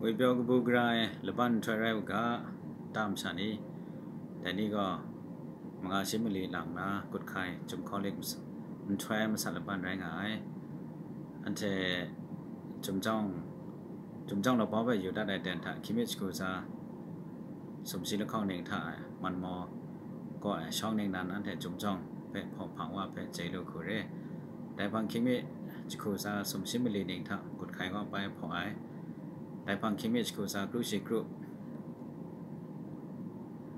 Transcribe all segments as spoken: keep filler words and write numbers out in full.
Ngwi pyaw kabu gara ai laban nhtoi rai u ga, ta masha ni, dai ni gaw manga shi mali lang na kut hkai Chyum College nhtoi masat laban rai nga ai. Anhte Chyum jawng, Chyum jawng labau hpe yu dat ai ten hta hkying mi jahku tsa sumshi lahkawng ning hta e, Manmaw kaw e, shawng ningnan anhte Chyum jawng hpe hpaw hpang wa hpe chye lu hku re. Dai hpang hkying mi jahku tsa sumshi mali ning hta kut hkai kaw pai hpaw ai. Dai hpang hkying mi jahku tsa kru shi kru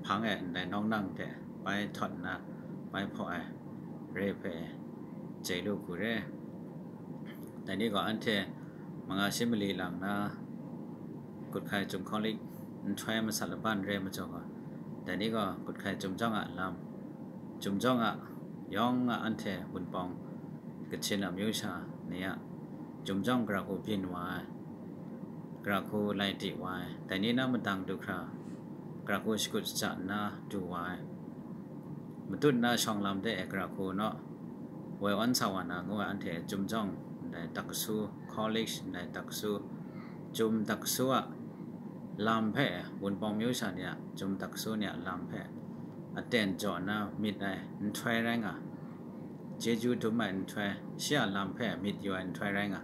hpang e ndai nawng nang hte pai htawt nna pai hpaw ai re hpe chye lu hku re. Dai ni gaw anhte manga shi mali lang na kut hkai Chyum College nhtoi masat laban re majaw gaw, dai ni gaw kut hkai Chyum jawng a lam, Chyum jawng a yawng a anhte Wunpawng Kachin amyu sha ni a Chyum jawng gara hku byin wa ai, gara hku lai di wa ai, dai ni na madang du hkra gara hku shakut shaja nna du wa ai, matut na shawng lam de e gara hku naw woi awn sa wa na ngu ai anhte Chyum jawng ndai taksu, college ndai taksu, Chyum taksu a lam hpe, Wunpawng myu sha ni a Chyum taksu ni a lam hpe aten jaw nna myit ai nhtoi rai nga, chyeju dum ai nhtoi, shi a lam hpe myit yu ai nhtoi rai nga.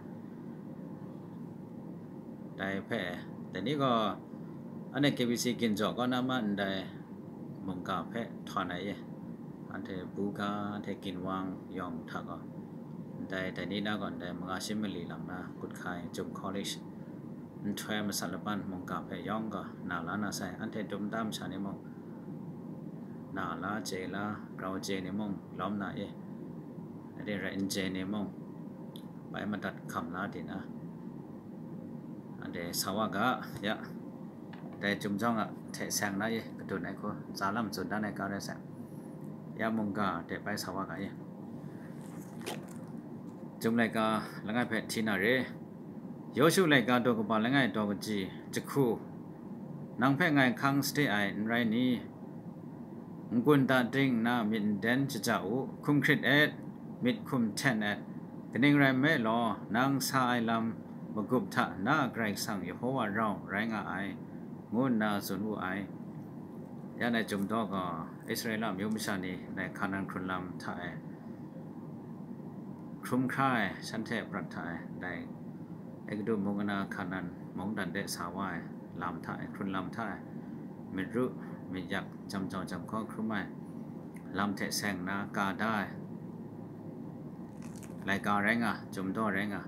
Dai hpe, dai ni gaw, anhte K B C ginjaw kaw na ma ndai mungga hpe htawn ai e, anhte buga, anhte ginwang yawng hta gaw, ndai dai ni na gaw ndai manga shi mali lang na kut hkai Chyum College nhtoi masat laban mungga hpe yawng gaw na la na sai, anhte dum da masha ni mung, na la, chye la, grau chye ni mung lawm na e, dai rai n chye ni mung, bai madat hkam la di na, anhte sa wa ga, ya, dai Chyum jawng a hte seng na e, kadun ai hku, tsa lam tsun dan ai ga rai sai, ya mungga hte bai sa wa ga e. Chyum laika langai hpe hti na re. Yawshu laika daw kaba langai daw kaji jahku, nang hpe ngai hkang sade ai n rai ni? N-gun ta ding nna myit n den shaja u, hkum hkrit et, myit hkum hten et, kaning rai nme law, nang sa ai lam magup hta na Karai Kasang Yehova rau rai nga ai, ngu nna tsun wu ai. Ya ndai Chyum daw gaw Israela amyu masha ni ndai Hkanan hkrun lam hta e hkrum hkra ai, shanhte prat hta e ndai Egutu mung ana Hkanan mungdan de sa wa ai lam hta e, hkrun lam hta e, myit ru, myit yak, jam jau jam hkaw hkrum ai lam hte seng nna ka da ai laika rai nga, Chyum daw rai nga.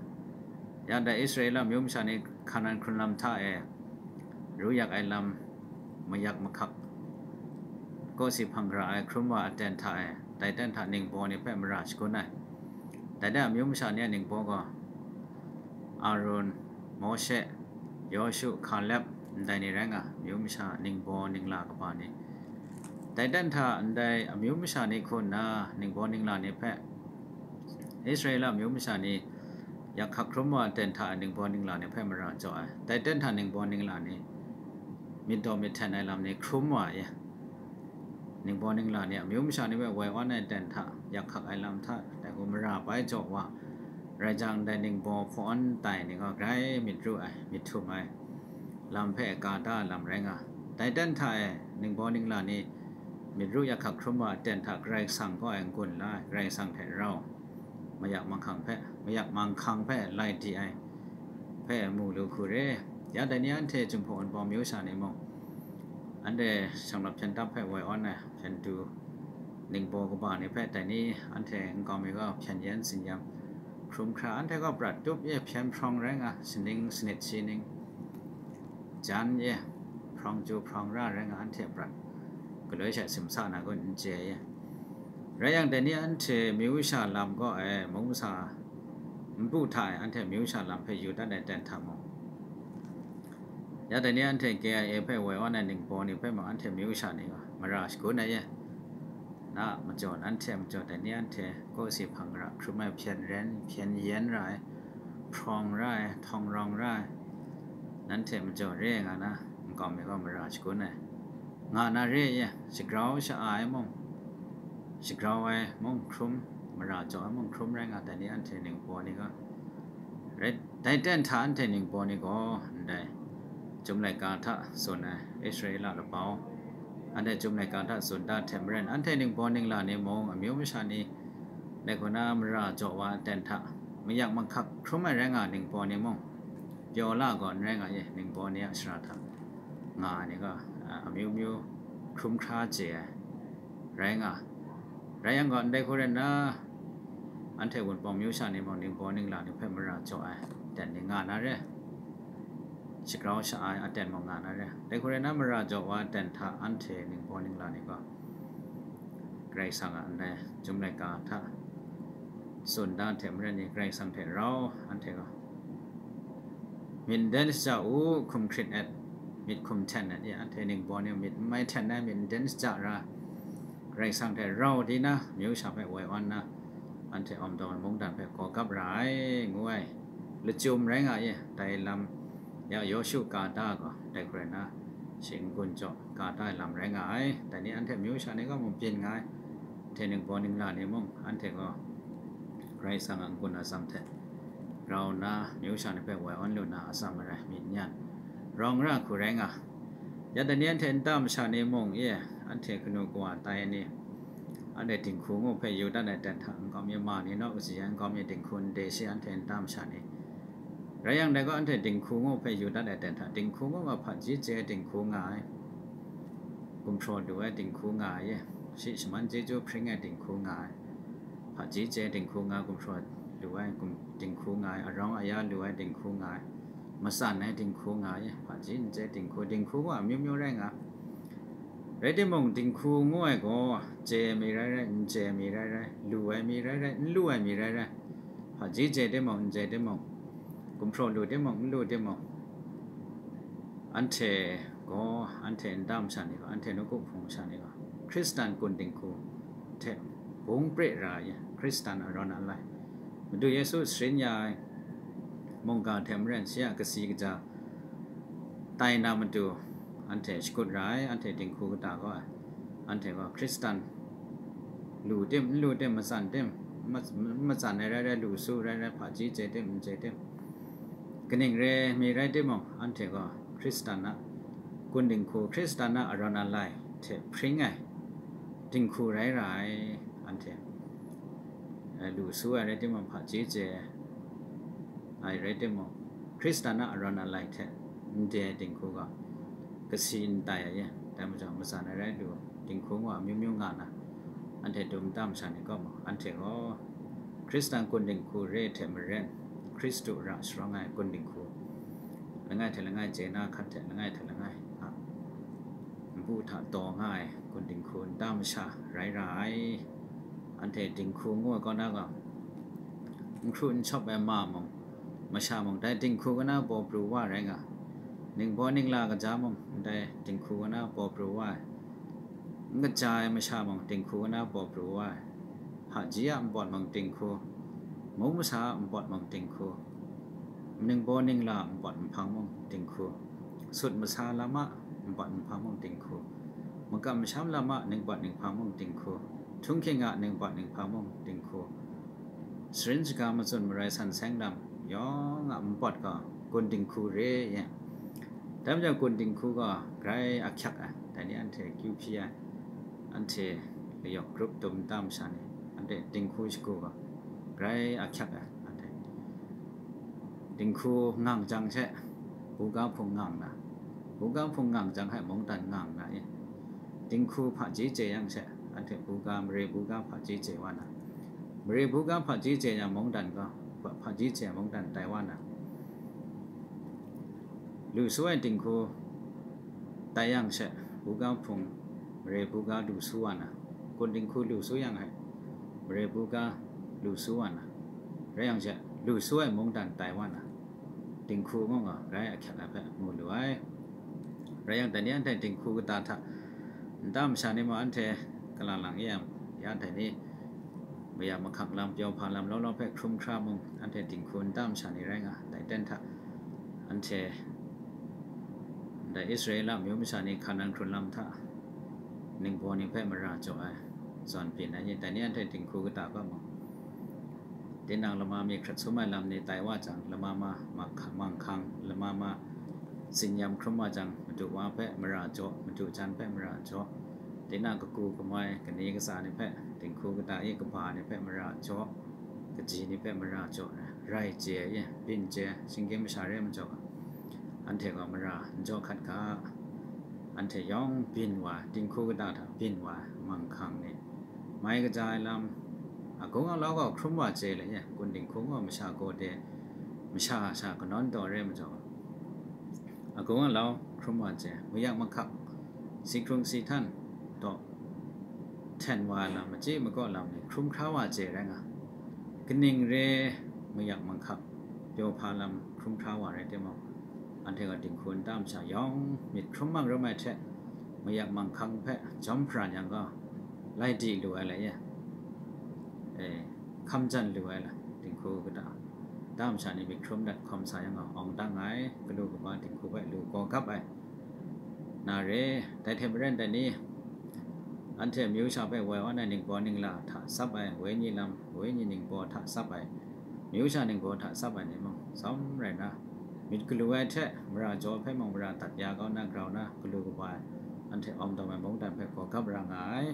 Ya ndai Israela amyu masha ni Hkanan hkrun lam hta e ru yak ai lam mayak mahkak, kawsi hpang gara ai hkrum wa aten hta e, dai ten hta ningbaw ni hpe mara shagun ai. Dai de amyu masha ni a ningbaw gaw, Arun, Mawshe, Yawshu, Hkalep, ndai ni rai nga, amyu masha ningbaw ningla kaba ni. Dai ten hta ndai amyu masha ni hku nna ningbaw ningla ni hpe, Israela amyu masha ni yak hkak hkrum wa ten hta ningbaw ningla ni hpe mara jaw ai. Dai ten hta ningbaw ningla ni myit daw myit hten ai lam ni hkrum wa e. Ningbaw ningla ni amyu masha ni hpe woi awn ai ten hta yak hkak ai lam hta, dai hku mara bai jaw wa, rai jang, dai ningbaw hpaw awn tai ni gaw grai myit ru ai, myit htum ai lam hpe ka da ai lam rai nga. Dai ten hta e ningbaw ningla ni myit ru yak hkak hkrum wa ten hta Karai Kasang kaw ai n-gun la ai, Karai Kasang hte rau, mayak manghkang hpe, mayak manghkang hpe lai di ai hpe mu lu hku re. Ya dai ni anhte Jinghpaw Wunpawng myu sha ni mung, anhte shanglawt hpyen dap hpe woi awn ai hpyen du ningbaw kaba ni hpe dai ni anhte nkau mi gaw hpyen yen tsin yam, hkrum hkra, anhte gaw prat tup e hpyen hprawng rai nga, shaning sanit shi ning, jan e hprawng chyu hprawng ra rai nga, anhte prat galoi sha simsa na kun n chye e. Rai yang, dai ni anhte myu sha lam kaw e mung masa npu hta e anhte myu sha lam hpe yu dat ai ten hta mung, ya dai ni anhte K I A hpe woi awn ai ningbaw ni hpe mung anhte myu sha ni gaw mara shagun ai e. Na majaw, nanhte majaw, dai ni anhte kawsi hpang gara hkrum ai hpyen ren, hpyen yen ra ai, hprawng ra ai, htawng rawng ra ai, nanhte majaw re nga na, nkau mi gaw mara shagun ai, nga na re ye, shagrau sha-a ai mung, shagrau ai mung hkrum, mara jaw ai mung hkrum rai nga, dai ni anhte ningbaw ni gaw, rai, dai ten hta anhte ningbaw ni gaw, ndai Chyum laika hta tsun ai Israela labau, anhte chyum laika hta tsun dat hte maren, anhte ningbaw ningla ni mung, amyu masha ni, dai hku na mara jaw wa aten hta, mayak mahkak hkrum ai rai nga ningbaw ni mung, pyaw la gaw n rai nga ye, ningbaw ni a shara hta nga ai ni gaw, a, amyu myu hkrum hkra chye ai rai nga. Rai yang gaw, ndai hku rai nna, anhte Wunpawng myu sha ni mung, ningbaw ningla ni hpe mara jaw ai aten ni nga na re, shagrau sha ai aten mung nga na re. Dai hku rai nna, mara jaw wa aten hta anhte ningbaw ningla ni gaw, Karai Kasang a ndai chyum laika hta tsun dan hte maren ni, Karai Kasang hte rau anhte gaw myit n den shaja u, hkum hkrit et, myit hkum hten et, ya, anhte ningbaw ni myit n mai hten ai, myit n den shaja ra, Karai Kasang hte rau di na, myu sha hpe woi awn na, anhte awm taw ai mungdan hpe gaw gap ra ai, ngu ai lachyum rai nga ye. Dai lam ya Yawshu ka da gaw, dai hku rai nna, shi n-gun jaw ka da ai lam rai nga ai. Dai ni anhte myu sha ni gaw mung byin nga ai. Hte ningbaw ningla ni mung, anhte gaw Karai Kasang a n-gun atsam hte rau nna, myu sha ni hpe woi awn lu na atsam marai myit n yan, rawng ra hku rai nga. Ya dai ni anhte nta masha ni mung e, anhte kanu kawa tai ai ni, anhte dinghku ngu hpe yu dat ai aten hta, nkau mi ma ni naw kaji ai, nkau mi dinghku ndai shi anhte nta masha ni. Rai yang, dai gaw anhte dinghku ngu hpe yu dat ai aten hta, dinghku ngu ga hpaji chye ai dinghku nga ai, gumhpraw lu ai dinghku nga ai, shi shaman chyeju hpring ai dinghku nga ai, hpaji chye ai dinghku nga, gumhpraw lu ai gum-, dinghku nga ai, arawng aya lu ai dinghku nga ai, matsan ai dinghku nga ai, hpaji n chye dinghku, dinghku gaw amyu myu rai nga. Rai timung, dinghku ngu ai gaw, chye ai mi rai rai, n chye ai mi rai rai, lu ai mi rai rai, n lu ai mi rai rai, hpaji chye timung, n chye timung, gumhpraw lu timung, n lu timung, anhte gaw, anhte nta masha ni gaw, anhte nawku hpung masha ni gaw, Hkristan kun dinghku hte bung pre ra ai, Hkristan arawn alai, Madu Yesu sharin ya ai mungga hte maren shi a kasi kaja tai na matu, anhte shakut ra ai, anhte dinghku kata gaw ai, anhte gaw Hkristan lu tim, n lu tim, matsan tim, ma-, matsan ai rai rai, lu su rai rai, hpaji chye tim, n chye tim, kaning re mi rai timung, anhte gaw Hkristan a kun dinghku, Hkristan a arawn alai hte hpring ai dinghku rai ra ai, anhte, eh, lu su ai rai timung, hpaji chye ai rai timung, Hkristan a arawn alai hte n de ai dinghku gaw kasi n tai ai, dai majaw, matsan ai rai lu, dinghku ngu amyu myu nga na, anhte dum nta masha ni kaw mung, anhte gaw Hkristan kun dinghku re hte maren, Hkristu ra sharawng ai kun dinghku, langai hte langai chye na hkat hte langai hte langai a npu hta taw nga ai kun dinghku nta masha rai ra ai. Anhte dinghku ngu ai kaw na gaw, n hkru n shawp ai ma mung, masha mung, dai dinghku kaw na baw pru wa rai nga, ningbaw ningla kaja mung, ndai dinghku kaw na baw pru wa ai, n kaja ai masha mung, dinghku kaw na baw pru wa ai, hpaji a npawt mung dinghku, mung masa a npawt mung dinghku, ningbaw ningla a npawt nhpang mung dinghku, sut masa lam a npawt nhpang mung dinghku, makam masham lam a ningpawt ninghpang mung dinghku, htunghking a ningpawt ninghpang mung dinghku, sharin shaga matsun marai san seng lam yawng a npawt gaw kun dinghku re ai. Dai majaw kun dinghku gaw grai ahkyak ai, dai ni anhte kyu hpyi ai, anhte layawk grup dum nta masha ni, anhte dinghku shagu gaw grai ahkyak ai, anhte dinghku ngang jang she, buga hpung ngang na, buga hpung ngang jang hpe mungdan ngang na e, dinghku hpaji chye yang she, anhte buga, mare buga hpaji chye wa na, mare buga hpaji chye yang mungdan gaw, hpa-, hpaji chye mungdan tai wa na, lu su ai dinghku tai yang she, buga hpung, mare buga lu su wa na, kun dinghku lu su yang hpe, mare buga lu su wa na, rai yang she, lu su ai mungdan tai wa na, dinghku mung gaw grai ahkyak ai hpe mu lu ai. Rai yang, dai ni anhte dinghku kata hta, nta masha ni mung anhte kala lang e yang, ya anhte ni maya mahkak lam, pyaw hpa lam law law hpe hkrum hkra mung, anhte dinghku nta masha ni rai nga, dai ten hta, anhte ndai Israela amyu masha ni Hkanan hkrun lam hta ningbaw ni hpe mara jaw ai zawn byin ai ni, dai ni anhte dinghku kata hpe mung, tinang lama mi hkrat sum ai lam ni tai wa jang, lama ma, ma-, manghkang, lama ma, Tsin-yam hkrum wa jang, madu wa hpe mara jaw, madu jan hpe mara jaw, tinang kagu kamai, kani kasa ni hpe, dinghku kata e kaba ni hpe mara jaw, kaji ni hpe mara jaw, rai chye, byin chye, shinggyim masha re ai majaw, anhte gaw mara n jaw hkat ga, anhte yawng byin wa, dinghku kata hta byin wa, manghkang ni, mai kaja ai lam, agung alau gaw hkrum wa chye le, kun dinghku gaw masha gaw de, masha sha kanawn taw re ai majaw, agung alau hkrum wa chye, mayak mahkak, si hkrung si htan taw hten wa ai lam, machyi makaw lam ni hkrum hkra wa chye rai nga. Kaning re mayak mahkak pyaw hpa lam hkrum hkra wa rai timung, anhte gaw dinghku nta masha yawng myit hkrum mang rum ai hte, mayak manghkang hpe jawm hparan yang gaw, lai di lu ai lai e, e, hkam jan lu ai lai, dinghku kata, nta masha ni myit hkrum dat hkawm sa yang gaw, awng dang ai, galu kaba dinghku hpe lu gaw gap ai, na re, dai hte maren dai ni, anhte amyu sha hpe woi awn ai ningbaw ningla hta sap ai, wenyi lam, wenyi ningbaw hta sap ai, amyu sha ningbaw hta sap ai ni mung, tsawm rai na, myit galu ai hte, mara jaw hpe mung mara dat ya kau na grau na, galu kaba ai, anhte awng dawng ai mungdan hpe gaw gap ra nga ai.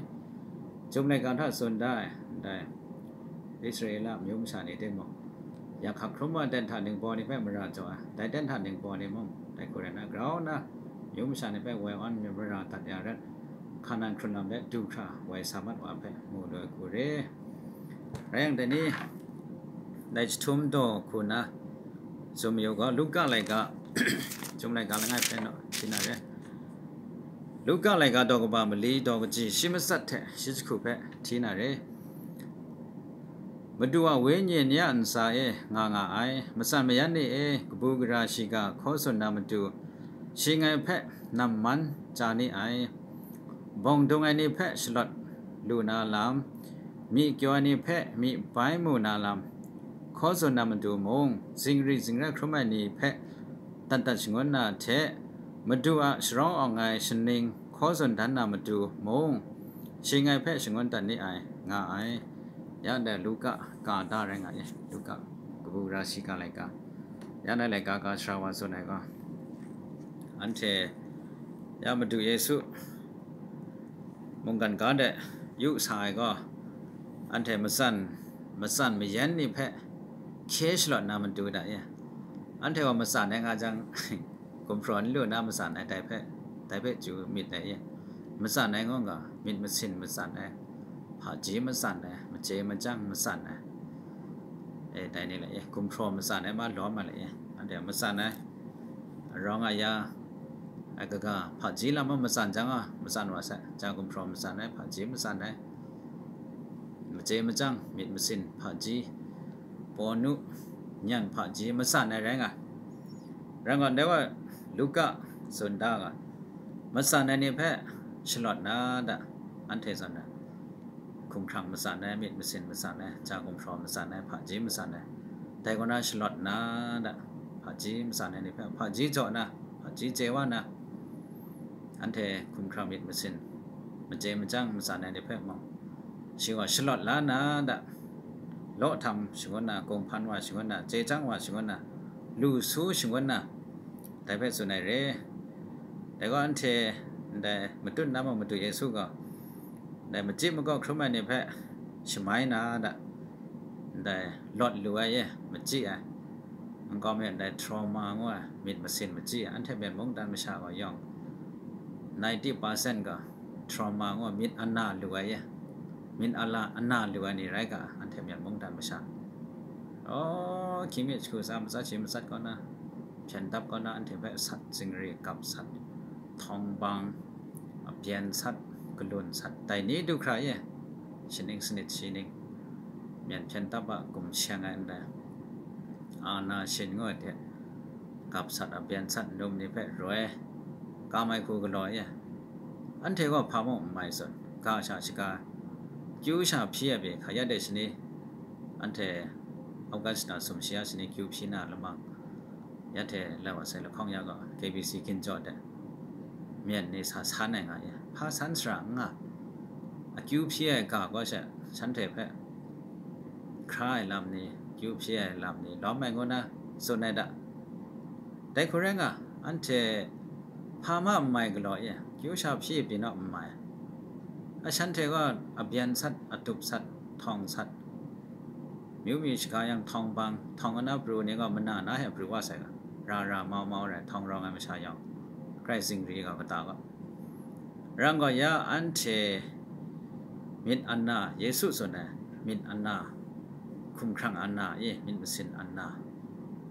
Chyum laika hta tsun da ai, ndai Israela amyu masha ni timung, yak hkak hkrum wa ten hta ningbaw ni hpe mara jaw ai, dai ten hta ningbaw ni mung, dai hku rai na, grau nna, amyu masha ni hpe woi awn mara dat ya ret, Hkanan hkrun lam de du hkra woi sa mat wa hpe mu lu ai hku re. Rai yang, dai ni, dai jahtum daw hku na tsun mayu gaw, Luka laika, Chyum laika langai hpe naw hti na re. Luka laika daw kaba mali daw kaji shi matsat hte shi jahku hpe hti na re. Madu a Wenyi ni a ntsa e nga nga ai, matsan mayan ni e, kabu gara shiga hkaw tsun na matu, shi ngai hpe namman chya ni ai. Bawng dung ai ni hpe shalawt lu na lam, myi kyaw ai ni hpe myi bai mu na lam, hkaw tsun na matu mung, zingri zingrat hkrum ai ni hpe dat dat shangun na hte, Madu a sharawng awng ai shaning hkaw tsun dan na matu mung, shi ngai hpe shangun dat ni ai, nga ai. Ya ndai Luka ga da rai nga e, Luka kabu gara shiga laika, ya ndai laika ga sara wa tsun ai gaw, anhte ya Madu Yesu mungkan ga de yu sa ai gaw, anhte matsan, matsan mayan ni hpe hkye shalawt na matu da e. Anhte gaw matsan ai nga jang, gumhpraw n lu na matsan ai, dai hpe, dai hpe chyu myit ai e. Matsan ai ngu ga, myit masin matsan ai, hpaji matsan ai, machye machyang matsan ai, e, dai ni le e, gumhpraw matsan ai ma lawm ai le e, anhte matsan ai, arawng aya, ai kaga, hpaji lam a matsan jang a, matsan wa sai, ja gumhpraw matsan ai, hpaji matsan ai, machye machyang, myit masin, hpaji, pawnu, nyan hpaji matsan ai rai nga. Rai nga, dai wa Luka tsun da ga, matsan ai ni hpe shalawt na da, anhte zawn ai, hkumhkrang matsan ai, myit masin matsan ai, ja gumhpraw matsan ai, hpaji matsan ai, dai kaw na shalawt na da, hpaji matsan ai ni hpe hpaji jaw na, hpaji chye wa na, anhte hkumhkrang myit masin, machye machyang matsan ai ni hpe mung, shi gaw shalawt la na da, law htam shangun na, kunghpan wa shangun na, chye chyang wa shangun na, lu su shangun na, dai hpe tsun ai re. Dai gaw anhte ndai matut na mung Madu Yesu gaw, ndai machyi makaw hkrum ai ni hpe shamai na da, ndai lawt lu ai e, machyi ai, nkau mi ndai trauma ngu ai, myit masin machyi ai, anhte Myen mungdan masha gaw yawng ninety percent ga trauma ngu ai, myit ana lu ai e, myit ala ana lu ai ni rai ga, anhte Myen mungdan masha. Aw, hkying mi jahku tsa matsat shi matsat kaw na, hpyen dap kaw na, anhte hpe sat zingri gap sat, htawng bang, abyen sat, galun sat, dai ni du hkra e, shaning sanit shi ning, Myen hpyen dap a gumsheng ai ndai, ana shin ngu ai hte, gap sat, abyen sat, num ni hpe roi, kam ai hku galaw e. Anhte gaw hpa mung n mai tsun, ga sha shaga, kyu sha hpyi ai pyi hka ya de shani, anhte August na sumshi a shani kyu hpyi na lamang, ya hte lai wa sai lahkawng ya gaw K B C ginjaw de, myen ni sa san ai nga e, hpa san sara n nga, akyu hpyi ai ga gaw she, shanhte hpe hkra ai lam ni, kyu hpyi ai lam ni lawm ai ngu na tsun ai da. Dai hku rai nga, Anhte hpa ma n mai galaw e, kyu sha hpyi pyi naw n mai. A shanhte gaw abyan sat, atup sat, htawng sat, myu myu shaga yang htawng bang, htawng ana pru ni gaw mana na hte pru wa sai ga, ra ra mau mau rai, htawng rawng ai masha yawng, grai zingri ga kata gaw. Rang gaw ya anhte myit anna, Yesu tsun ai myit anna, hkumhkrang anna e, myit masin anna,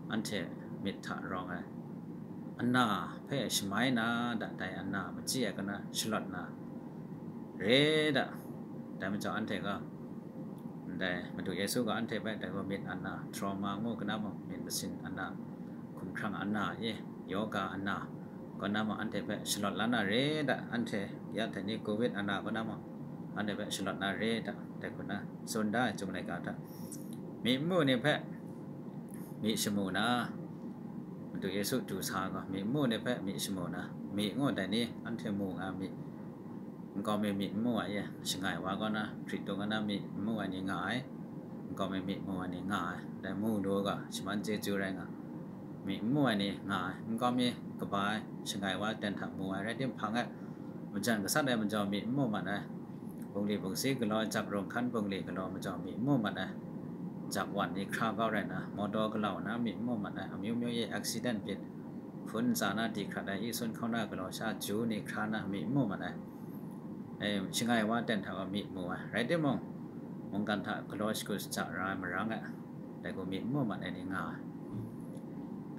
anhte myit hta rawng ai anna hpe shamai na da, dai anna machyi ai kana shalawt na re da. Dai majaw anhte gaw, ndai Madu Yesu gaw anhte hpe dai gaw myit anna, trauma ngu kana mung, myit masin anna, hkumhkrang anna e, yoga anna, kaw na mung anhte hpe shalawt la na re da, anhte ya dai ni covid anna kaw na mung, anhte hpe shalawt na re da, dai hku na tsun da ai, Chyum laika hta. Myi n mu ni hpe myi shamu na, Madu Yesu du sa gaw, myi n mu ni hpe myi shamu na, myi ngu dai ni, anhte mu nga myi, nkau mi myi n mu ai e, shangai wa kaw na, hkritung kaw na myi n mu ai ni nga ai, nkau mi myi mu ai ni nga ai, dai mu lu ga, shaman chyeju rai nga, myi n mu ai ni nga ai, nkau mi kaba ai, shangai wa ten hta mu ai, rai tim hpang e, majan gasat ai majaw myi n mu mat ai, bungli bungsi galaw, jak rung hkan bungli galaw majaw myi n mu mat ai, jak wan ni hkra kau rai na, mawtaw galau na myi n mu mat ai, amyu myu ye accident byin, hpun ntsa na di hkrat ai, i sun hkauna galaw sha ju ni hkra na myi n mu mat ai. E, shangai wa ten hta gaw myi mu ai. Rai timung, mungkan hta galaw shagu shaja ra ai marang e, dai gaw myi n mu mat ai ni nga ai.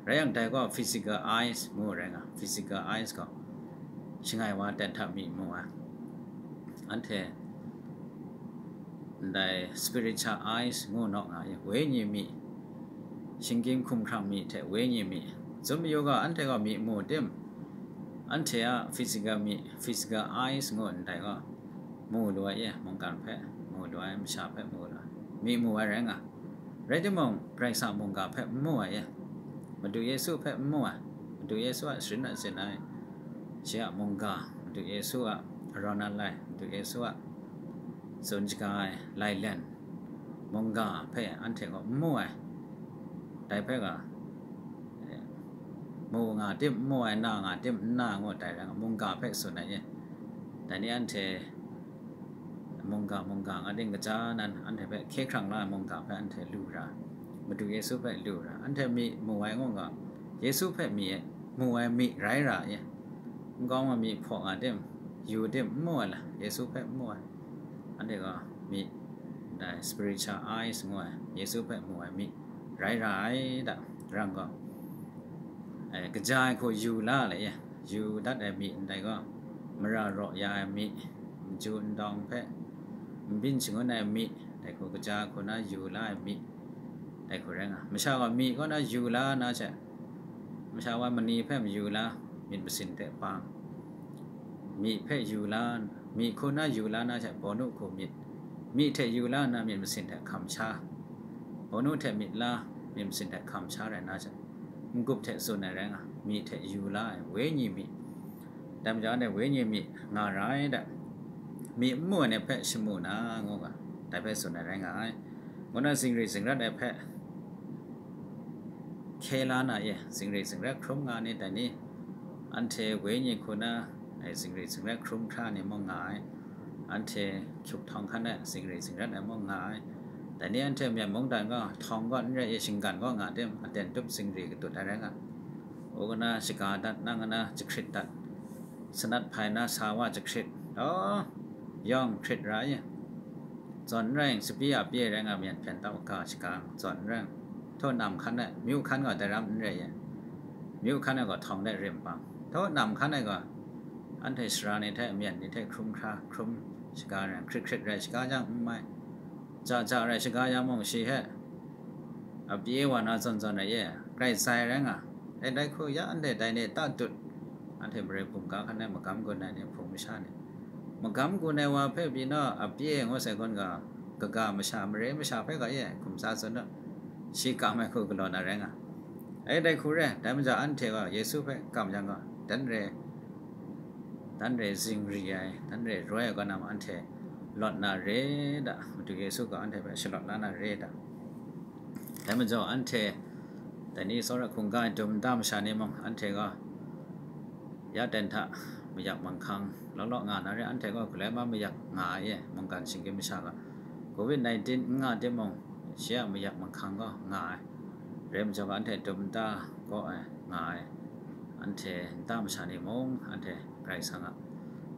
Rai yang, dai gaw physical eyes ngu rai nga, physical eyes gaw shangai wa ten hta myi mu ai. Anhte ndai spiritual eyes ngu naw nga, wenyi myi, shinggyim hkumhkrang myi hte wenyi myi, tsun mayu ga, anhte gaw myi mu tim, anhte a physical myi, physical eyes ngu ndai gaw, mu lu ai e, mungkan hpe mu lu ai, masha hpe mu lu ai, myi mu ai rai nga. Rai timung, Karai Kasang mungga hpe n mu ai e, Madu Yesu hpe n mu ai, Madu Yesu a sharin a sin ai, shi a mungga, Madu Yesu a arawn alai, Madu Yesu a tsun shaga ai lailen, mungga hpe anhte gaw n mu ai. Dai hpe ga, e, mu nga tim n mu ai, na nga tim n na ngu dai rai nga, mungga hpe tsun ai e. Dai ni anhte mungga, mungga nga ting kaja nan, anhte hpe hkye hkrang la ai mungga hpe anhte lu ra, Madu Yesu hpe lu ra, anhte myi mu ai ngu ga, Yesu hpe myi e, mu ai myi rai ra e. Nkau ma myi hpaw nga tim, yu tim n mu ai la, Yesu hpe n mu ai. Anhte gaw myi, ndai spiritual eyes ngu ai, Yesu hpe mu ai myi rai ra ai da, rang gaw, e, kaja ai hku yu la le e, yu dat ai myi ndai gaw, mara raw ya ai myi, maju ndawng hpe n byin shangun ai myi, dai hku kaja hku na yu la ai myi, dai hku rai nga. Masha gaw myi kaw na yu la na she, masha wa mani hpe mayu la, myit masin hte pang, myi hpe yu la, myi hku na yu la na she, bawnu hku myit, myi hte yu la nna myit masin hte hkam sha, bawnu hte myit la, myit masin hte hkam sha rai na she, n-gup hte tsun ai rai nga, myi hte yu la ai, wenyi myi. Dai majaw anhte wenyi myi nga ra ai da, myi n mu ai ni hpe shamu na ngu ga, dai hpe tsun ai rai nga ai. Ngu na zingri zingrat ai hpe hkye la na e, zingri zingrat hkrum nga ni dai ni, anhte wenyi hku na, e, zingri zingrat hkrum hkra ni mung nga ai, anhte hkyuk htawng hkan ai zingri zingrat ai mung nga ai. Dai ni anhte Myen mungdan gaw htawng gaw n rai e, shinggan gaw nga tim, aten tup zingri katut ai rai nga, u kana shaga dat, nang kana jahkrit dat, sanat hpai na sa wa jahkrit, taw yawng hkrit ra e. Zawn n rai, sapi a pye rai nga, myen hpyen tau ga shaga, zawn n rai, htaw nam hkan ai, myu hkan gaw dai ram n rai e, myu hkan ai gaw htawng de rim pang, htaw nam hkan ai gaw, anhte sara ni hte myen ni hte hkrum hkra, hkrum shaga rai, hkrit hkrit rai shaga yang n mai, ja ja rai shaga yang mung shi hte a pye wa na zawn zawn ai e, grai zai rai nga. E, dai hku ya anhte dai ni ta dut, anhte mare hkum ga hkan ai magam gun ai ni, hpung masha ni, magam gun ai wa hpe pyi naw a pye ngu sai kun ga, kaga masha, mare masha hpe ga e, hkum tsa tsun naw, shi kam ai hku galaw na rai nga. E, dai hku re, dai majaw anhte gaw Yesu hpe kam yang gaw, dan re, dan re zingri ai, dan re roi ai kaw na mung anhte lawt na re da, Madu Yesu gaw anhte hpe shalawt la na re da. Dai majaw anhte, dai ni tsawra hkungga ai dum nta masha ni mung, anhte gaw Ya ten hta mayak manghkang law law nga na re, anhte gaw galoi ma mayak nga ai e, mungkan shinggyim masha ga. Covid nineteen n nga timung, shi a mayak manghkang gaw nga ai. Rai majaw ga, anhte dum nta gaw ai nga ai. Anhte nta masha ni mung, anhte Karai Kasang a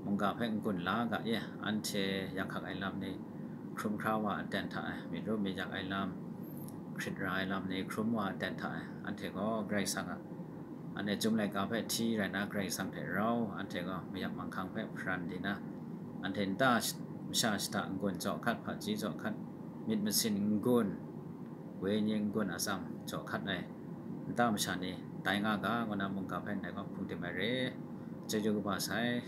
mungga hpe n-gun la ga e, anhte yang hkak ai lam ni hkrum hkra wa ai ten hta e, myit ru myit yak ai lam, hkrit ra ai lam ni hkrum wa ai ten hta e, anhte gaw Karai Kasang a Anhte Chyum laika hpe hti rai na Karai Kasang hte rau, anhte gaw mayak manghkang hpe hparan di na, anhte nta masha shata n-gun, jaw hkat, hpaji jaw hkat, myit masin n-gun, wenyi n-gun atsam jaw hkat ai nta masha ni tai nga ga, ngu na mungga hpe ndai gaw hpung tim ai re. Chyeju kaba sai.